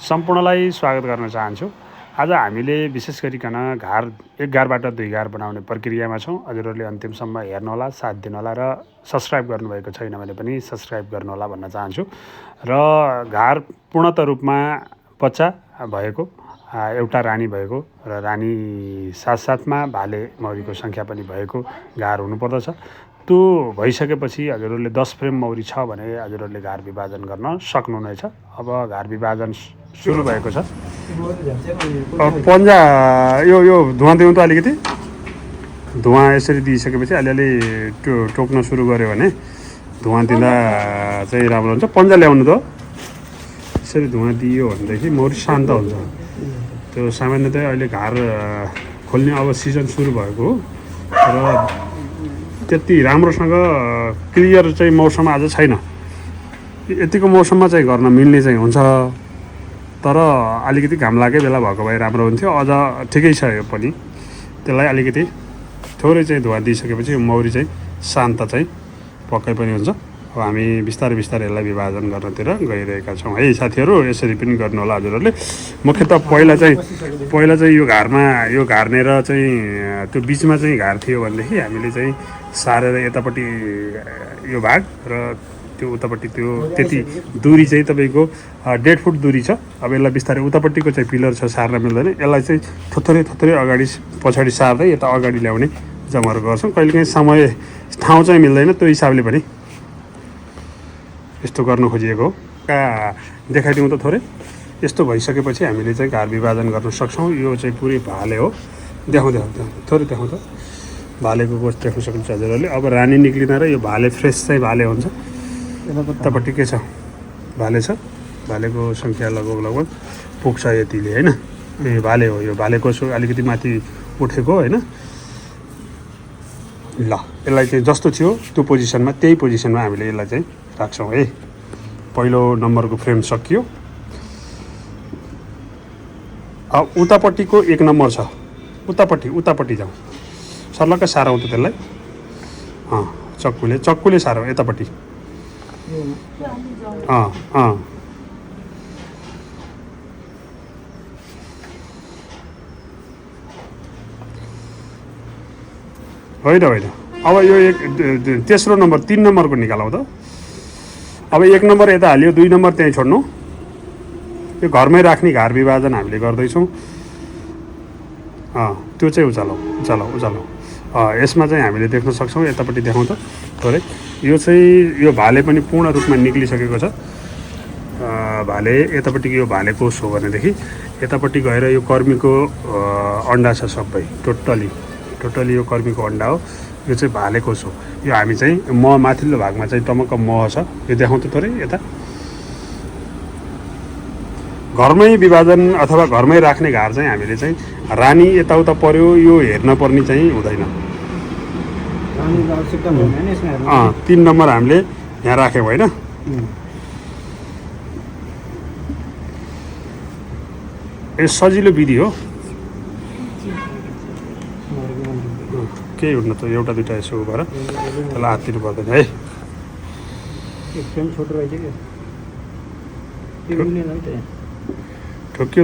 सम्पूर्णलाई स्वागत गर्न चाहन्छु। आज हामीले विशेष गरिकन एक घारबाट दुई घार बनाउने प्रक्रियामा छौँ। हजुरहरूले अन्तिमसम्म हेर्नुहोला, साथ दिनुहोला र सब्सक्राइब गर्नुभएको छैन भने पनि सब्सक्राइब गर्नुहोला भन्न चाहन्छु। र घार पूर्णत रूपमा बच्चा भएको, एउटा रानी भएको र रानी साथसाथमा भाले मौरीको सङ्ख्या पनि भएको घार हुनुपर्दछ। त्यो भइसकेपछि हजुरहरूले 10 फ्रेम मौरी छ भने हजुरहरूले घार विभाजन गर्न सक्नुहुनेछ। अब घार विभाजन सुरु भएको छ। पन्जा यो धुवा दिउँ त अलिकति। धुवा यसरी दिइसकेपछि अलिअलि टोक्न सुरु गऱ्यो भने धुवा दिँदा चाहिँ राम्रो हुन्छ। पन्जा ल्याउनु त। यसरी धुवा दियो भनेदेखि मौरी शान्त हुन्छ। त्यो सामान्यतया अहिले घार खोल्ने अब सिजन सुरु भएको हो र त्यति राम्रोसँग क्लियर चाहिँ मौसम आज छैन। यतिको मौसममा चाहिँ गर्न मिल्ने चाहिँ हुन्छ, तर अलिकति घाम लागेकै बेला भएको भए राम्रो हुन्थ्यो। अझ ठिकै छ यो पनि। त्यसलाई अलिकति थोरै चाहिँ धुवा दिइसकेपछि मौरी चाहिँ शान्त चाहिँ पक्कै पनि हुन्छ। अब हामी बिस्तारै बिस्तारै यसलाई विभाजन गर्नतिर गइरहेका छौँ है साथीहरू। यसरी पनि गर्नु होला हजुरहरूले। मुख्यतः पहिला चाहिँ यो घार्नेर चाहिँ त्यो बिचमा चाहिँ घार थियो भनेदेखि हामीले चाहिँ सारेर यतापट्टि यो भाग र त्यो उतापट्टि त्यो त्यति दूरी चाहिँ तपाईँको 1.5 फुट दूरी छ। अब यसलाई बिस्तारै उतापट्टिको चाहिँ पिलर छ, सार्न मिल्दैन। यसलाई चाहिँ थोरै अगाडि पछाडि सार्दै यता अगाडि ल्याउने जमहरू गर्छौँ। कहिलेकाहीँ ठाउँ चाहिँ मिल्दैन, त्यो हिसाबले पनि यस्तो गर्नु खोजिएको हो। देखाइदिउँ त थोरै। यस्तो भइसकेपछि हामीले चाहिँ घार विभाजन गर्न सक्छौँ। यो चाहिँ पुरै भाले हो। देखाउँ थोरै देखाउँ त। भालेको गोठ देख्न सक्नुहुन्छ हजुरहरूले। अब रानी निक्लिँदा र यो भाले फ्रेस चाहिँ भाले हुन्छ। यतापट्टि के छ? भाले छ। भालेको सङ्ख्या लगभग पुग्छ यतिले होइन। यो भाले हो। यो भालेको अलिकति माथि उठेको होइन। ल, यसलाई चाहिँ जस्तो थियो त्यो पोजिसनमा, त्यही पोजिसनमा हामीले यसलाई चाहिँ राख्छौँ है। पहिलो नम्बरको फ्रेम सकियो। अब उतापट्टिको 1 नम्बर छ। उतापट्टि जाउँ। सर्लक्क सारौँ त त्यसलाई। चक्कुले सारौँ यतापट्टि। होइन। अब यो तेस्रो नम्बर 3 नम्बरको निकालौँ त। अब 1 नम्बर यता हाल्यो, 2 नम्बर त्यहीँ छोड्नु। यो घरमै राख्ने घार विभाजन हामीले गर्दैछौँ। त्यो चाहिँ उचालौँ। यसमा चाहिँ हामीले देख्न सक्छौँ। यतापट्टि देखाउँ त थोरै। यो भाले पनि पूर्ण रूपमा निक्लिसकेको छ। भाले यतापट्टिको यो भाले कोष हो भनेदेखि यतापट्टि गएर यो कर्मीको अन्डा छ सबै। टोटली यो कर्मीको अन्डा हो। यो चाहिँ भाले कोष हो। यो हामी चाहिँ माथिल्लो भागमा चाहिँ टमक्क मह छ। यो देखाउँ त थोरै यता। घरमै विभाजन अथवा घरमै राख्ने घार चाहिँ हामीले चाहिँ रानी यताउता पर्यो यो हेर्न पर्ने चाहिँ हुँदैन। 3 नम्बर हामीले यहाँ राख्यौँ होइन। यो सजिलो विधि हो। केही हुन्न त। एउटा दुइटा यसो गरेर त्यसलाई हात्तिनु पर्दैन है। ठोक्यो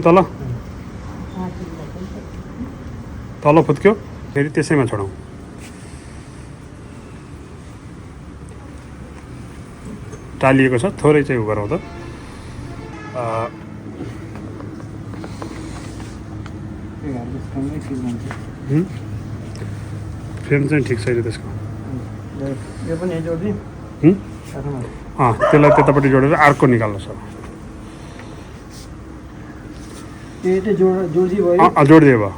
तल फुत्क्यो, फेरि त्यसैमा छोडौँ। टालिएको छ, थोरै चाहिँ गरौँ त। फ्रेम चाहिँ ठिक छैन त्यसको। त्यसलाई त्यतापट्टि जोडेर अर्को निकाल्नु छ। जोडिदियो भयो।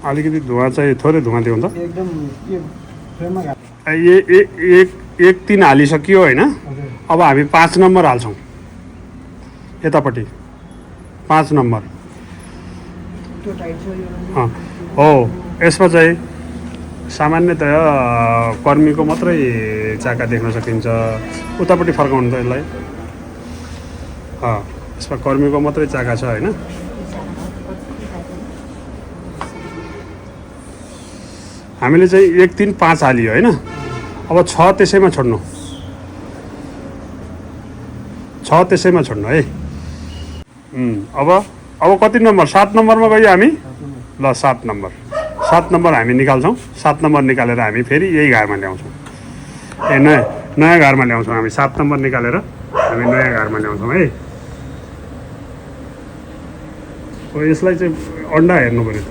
अलिकति धुवा चाहिँ थोरै धुवा दिउँ त। 1-3 हालिसकियो होइन। अब हामी 5 नम्बर हाल्छौँ यतापट्टि। 5 नम्बर हो। यसमा चाहिँ सामान्यतया कर्मीको मात्रै चाका देख्न सकिन्छ। उतापट्टि फर्काउनु त यसलाई। यसमा कर्मीको मात्रै चाका छ होइन। हामीले चाहिँ 1 3 5 हालियो होइन। अब 6 त्यसैमा छोड्नु, 6 त्यसैमा छोड्नु है। अब कति नम्बर? 7 नम्बरमा गयो हामी। ल 7 नम्बर हामी निकाल्छौँ। 7 नम्बर निकालेर हामी फेरि यही घरमा ल्याउँछौँ। नयाँ घरमा ल्याउँछौँ हामी। 7 नम्बर निकालेर हामी नयाँ घरमा ल्याउँछौँ है। यसलाई चाहिँ अन्डा हेर्नु पऱ्यो,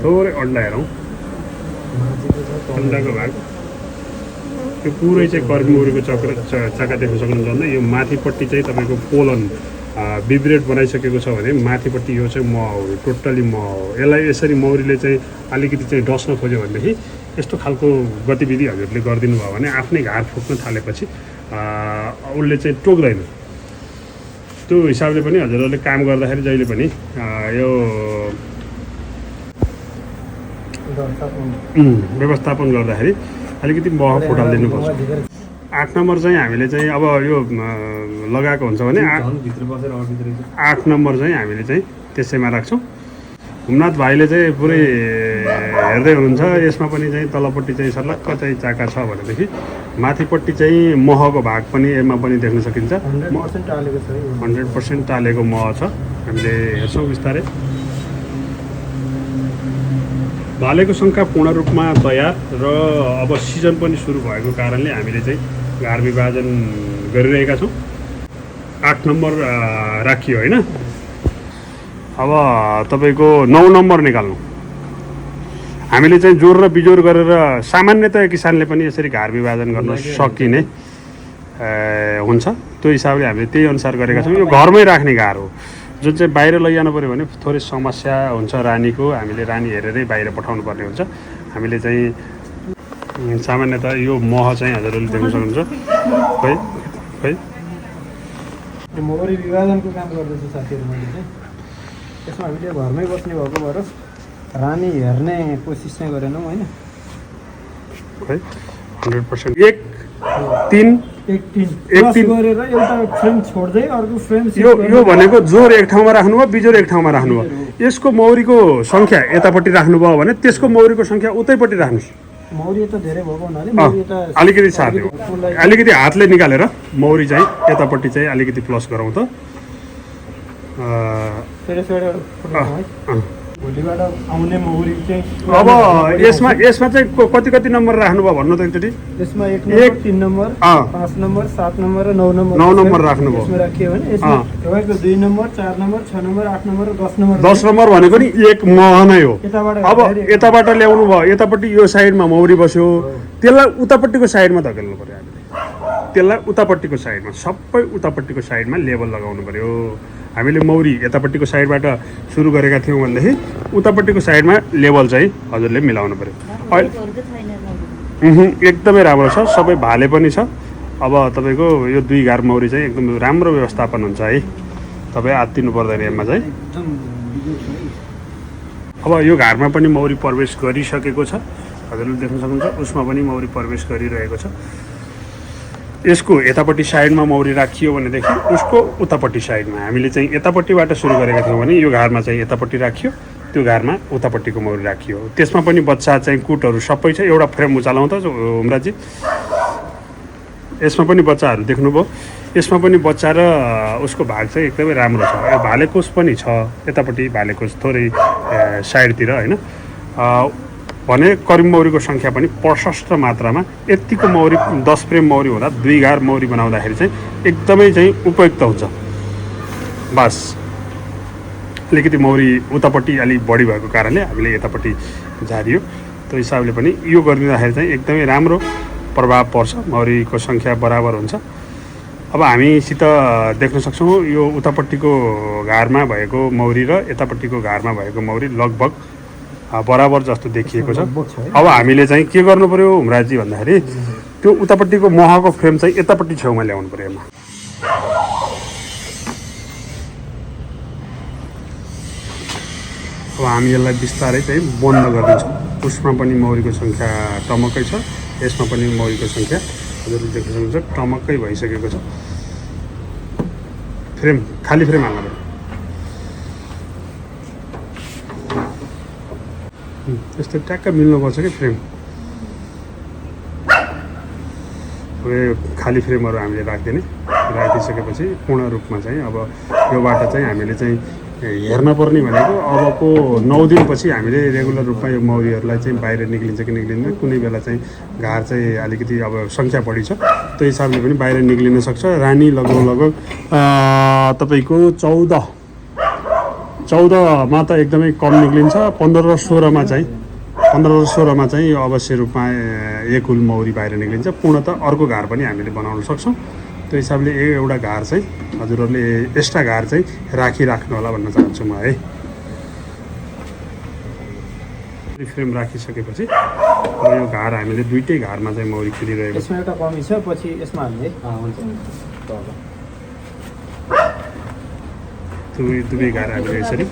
थोरै अन्डा हेरौँ। अन्डाको भाग त्यो पुरै चाहिँ कर्मीमुरीको चाका देख्न सक्नुहुन्छ। यो माथिपट्टि चाहिँ तपाईँको पोलन विब्रेट बनाइसकेको छ भने माथिपट्टि यो चाहिँ मह हो, टोटल्ली मह हो। यसलाई यसरी मौरीले चाहिँ अलिकति चाहिँ डस्न खोज्यो भनेदेखि यस्तो खालको गतिविधि हजुरले गरिदिनु भयो भने आफ्नै घार फुट्न थालेपछि उसले चाहिँ टोक्दैन। त्यो हिसाबले पनि हजुरहरूले काम गर्दाखेरि जहिले पनि यो व्यवस्थापन गर्दाखेरि अलिकति मह फुटालिदिनुपर्छ। 8 नम्बर चाहिँ हामीले चाहिँ अब यो लगाएको हुन्छ भने 8 नम्बर चाहिँ हामीले चाहिँ त्यसैमा राख्छौँ। हुमनाथ भाइले चाहिँ पुरै हेर्दै हुनुहुन्छ। यसमा पनि चाहिँ तलपट्टि चाहिँ सर्लक्क चाहिँ चाका छ भनेदेखि माथिपट्टि चाहिँ महको भाग पनि यसमा पनि देख्न सकिन्छ। 100% टालेको मह छ। हामीले हेर्छौँ बिस्तारै। भालेको सङ्ख्या पूर्ण रूपमा तयार र अब सिजन पनि सुरु भएको कारणले हामीले चाहिँ घार विभाजन गरिरहेका छौँ। 8 नम्बर राखियो होइन। अब तपाईँको 9 नम्बर निकाल्नु। हामीले चाहिँ जोर र बिजोर गरेर सामान्यतया किसानले पनि यसरी घार विभाजन गर्न सकिने हुन्छ। त्यो हिसाबले हामीले त्यही अनुसार गरेका छौँ। यो घरमै राख्ने घार हो। जुन चाहिँ बाहिर लैजानु पऱ्यो भने थोरै समस्या हुन्छ रानीको। हामीले रानी हेरेरै बाहिर पठाउनु पर्ने हुन्छ। हामीले चाहिँ सामान्यतः यो मह चाहिँ हजुरहरूले देख्न सक्नुहुन्छ। खै मौरी विभाजनको काम गर्दैछु साथीहरू। मैले चाहिँ त्यसमा हामीले घरमै बस्ने भएको भएर रानी हेर्ने कोसिस चाहिँ गरेनौँ होइन। खै 100% 1 3 गरेर एउटा फ्रेम छोड्दै अर्को फ्रेम यो भनेको जोर एक ठाउँमा राख्नु भयो, बिजोर एक ठाउँमा राख्नु भयो। यसको मौरीको सङ्ख्या यतापट्टि राख्नुभयो भने त्यसको मौरीको सङ्ख्या उतैपट्टि राख्नुहोस्। मौरी त धेरै भएको हुनाले मौरी त अलिकति साथी हो। अलिकति हातले निकालेर मौरी चाहिँ यतापट्टि चाहिँ अलिकति प्लस गरौँ त। भोलिबाट आउने मौरी चाहिँ अब यसमा चाहिँ कति नम्बर राख्नुभयो भन्नु त एकचोटि। यसमा 1 नम्बर 3 नम्बर 5 नम्बर 7 नम्बर र 9 नम्बर 9 नम्बर राख्नुभयो। यसमा राखियो भने यसमा तपाईँको 2 नम्बर 4 नम्बर 6 नम्बर 8 नम्बर र 10 नम्बर 10 नम्बर भनेको नि एक मह नै हो। अब यताबाट ल्याउनु भयो, यतापट्टि यो साइडमा मौरी बस्यो, त्यसलाई उतापट्टिको साइडमा धकेल्नु पर्यो हामीले। त्यसलाई उतापट्टिको साइडमा सबै उतापट्टिको साइडमा लेबल लगाउनु पर्यो। हामीले मौरी यतापट्टिको साइडबाट सुरु गरेका थियौँ भनेदेखि उतापट्टिको साइडमा लेबल चाहिँ हजुरले मिलाउनु पर्यो। एकदमै राम्रो छ। सबै भाले पनि छ। अब तपाईँको यो 2 घार मौरी चाहिँ एकदम राम्रो व्यवस्थापन हुन्छ है। तपाईँ आत्तिनु पर्दैन यसमा चाहिँ। अब यो घारमा पनि मौरी प्रवेश गरिसकेको छ। हजुरले देख्न सक्नुहुन्छ। उसमा पनि मौरी प्रवेश गरिरहेको छ। यसको यतापट्टि साइडमा मौरी राखियो भनेदेखि उसको उतापट्टि साइडमा हामीले चाहिँ यतापट्टिबाट सुरु गरेका थियौँ भने यो घारमा चाहिँ यतापट्टि राखियो, त्यो घारमा उतापट्टिको मौरी राखियो। त्यसमा पनि बच्चा चाहिँ कुटहरू सबै छ। एउटा फ्रेम उचालाउँ त हुमराजी। यसमा पनि बच्चाहरू देख्नुभयो। यसमा पनि बच्चा र उसको भाग चाहिँ एकदमै राम्रो छ। यो भालेकोस पनि छ यतापट्टि, भालेकोस थोरै साइडतिर होइन। भने करिम मौरीको सङ्ख्या पनि प्रशस्त मात्रामा यतिको मौरी 10 फ्रेम मौरी हुँदा 2 घार मौरी बनाउँदाखेरि चाहिँ एकदमै चाहिँ उपयुक्त हुन्छ। बस अलिकति मौरी उतापट्टि अलिक बढी भएको कारणले हामीले यतापट्टि झारियो। त्यो हिसाबले पनि यो गरिदिँदाखेरि चाहिँ एकदमै राम्रो प्रभाव पर्छ। मौरीको सङ्ख्या बराबर हुन्छ। अब हामीसित देख्न सक्छौँ यो उतापट्टिको घारमा भएको मौरी र यतापट्टिको घारमा भएको मौरी लगभग बराबर जस्तो देखिएको छ। अब हामीले चाहिँ के गर्नु पर्यो हुमराजी भन्दाखेरि त्यो उतापट्टिको महको फ्रेम चाहिँ यतापट्टि छेउमा ल्याउनु पर्यो। यसमा अब हामी यसलाई बिस्तारै चाहिँ बन्द गरिदिन्छौँ। उसमा पनि मौरीको सङ्ख्या टमक्कै छ। यसमा पनि मौरीको सङ्ख्या हजुरले देख्न सक्नुहुन्छ टमक्कै भइसकेको छ। फ्रेम खाली फ्रेम हाल्नु पर्यो। यस्तो ट्याक्क मिल्नुपर्छ कि फ्रेम। यो खाली फ्रेमहरू हामीले राखिदिने, राखिसकेपछि पूर्ण रूपमा चाहिँ अब योबाट चाहिँ हामीले चाहिँ हेर्न पर्ने भनेको अबको 9 दिनपछि हामीले रेगुलर रूपमा यो मौरीहरूलाई चाहिँ बाहिर निक्लिन्छ कि निक्लिँदैन, कुनै बेला चाहिँ घार चाहिँ अलिकति अब सङ्ख्या बढी छ त्यो हिसाबले पनि बाहिर निक्लिन सक्छ। रानी लगभग तपाईँको 14मा त एकदमै कम निक्लिन्छ, 15 र 16मा चाहिँ अवश्य रूपमा एक हुल मौरी बाहिर निक्लिन्छ। पूर्णत अर्को घार पनि हामीले बनाउन सक्छौँ। त्यो हिसाबले एउटा घार चाहिँ हजुरहरूले एक्स्ट्रा घार चाहिँ राखिराख्नु होला भन्न चाहन्छु म है। फ्रेम राखिसकेपछि अब यो घार हामीले दुईटै घारमा चाहिँ मौरी खेलिरहेको छ। यसमा एउटा कमी छ, पछि यसमा हामीले हुन्छ दुवै घार हामीले यसरी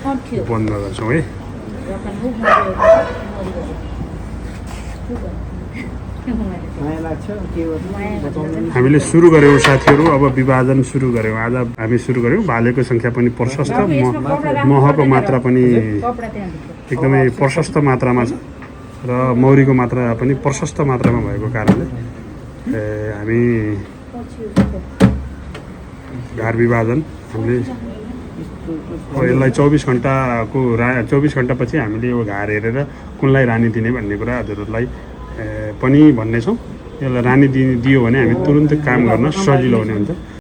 बन्द गर्छौँ है। माया लाग्छ के गर्नु हामीले सुरु गऱ्यौँ साथीहरू, अब विभाजन सुरु गऱ्यौँ। आज हामी सुरु गऱ्यौँ। भालेको सङ्ख्या पनि प्रशस्त, महको मात्रा पनि एकदमै प्रशस्त मात्रामा छ र मौरीको मात्रा पनि प्रशस्त मात्रामा भएको कारणले हामी घार विभाजन हामीले यसलाई 24 घन्टापछि हामीले यो घार हेरेर कुनलाई रानी दिने भन्ने कुरा हजुरहरूलाई पनि भन्नेछौँ। यसलाई रानी दियो भने हामी तुरुन्तै काम गर्न सजिलो हुने हुन्छ।